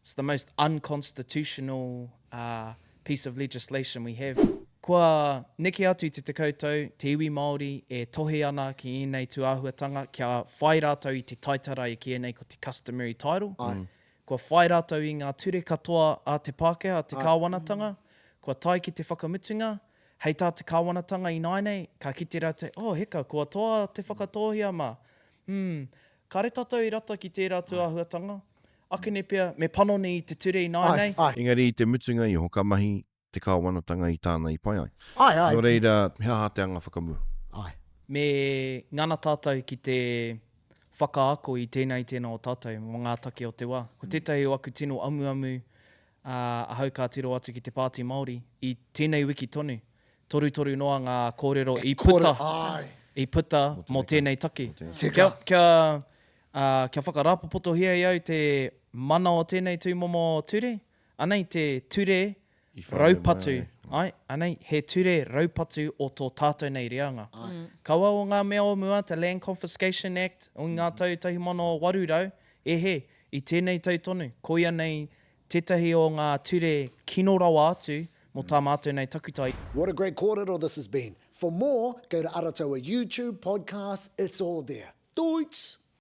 It's the most unconstitutional uh, piece of legislation we have. Kua neke atu i te 10 tau, te iwi Māori e tohe ana ki ēnei tūāhuatanga kia whai rātou i te taitara e kīia nei ko te customary title. Āe. Kua whai rātou i ngā ture katoa a te Pākehā, a te kāwanatanga, kua tae ki te whakamutunga, hei tā te kāwanatanga ināianei, ka kite rātou, oh heka, kua toa te Whakatōhea mā. Hmm, kāre tātou i rata ki tērā tūāhuatanga. Akene pea, me panoni i te ture ināianei. Āe, āe. Engari i te mutunga iho ka mahi te kāwanatanga i tāna i pai ai. Āe, āe. Nō reira, he aha te anga whakamua? Āe. Me ngana tātou ki te whakaako i tēnā i tēnā o tātou mō ngā take o te wā. Ko tētahi o aku tino amuamu, ā, ahau ka tiro atu ki te Pāti Māori i tēnei wiki tonu, torutoru noa ngā kōrero i puta, i puta mō tēnei take. Tika. Kia, kia, ā, kia whakarāpopotohia e au te mana o tēnei tūmomo ture, anei te ture raupatu, āe, anei, he ture raupatu o tō tātou nei reanga. Kaua o ngā mea o mua, te Land Confiscation Act o ngā tau 1800, e hē, i tēnei tau tonu, koia nei tētahi o ngā ture kino rawa atu mō tā mātou nei takutai. What a great kōrero this has been. For more, go to Arataua YouTube, podcast, it's all there. Toots!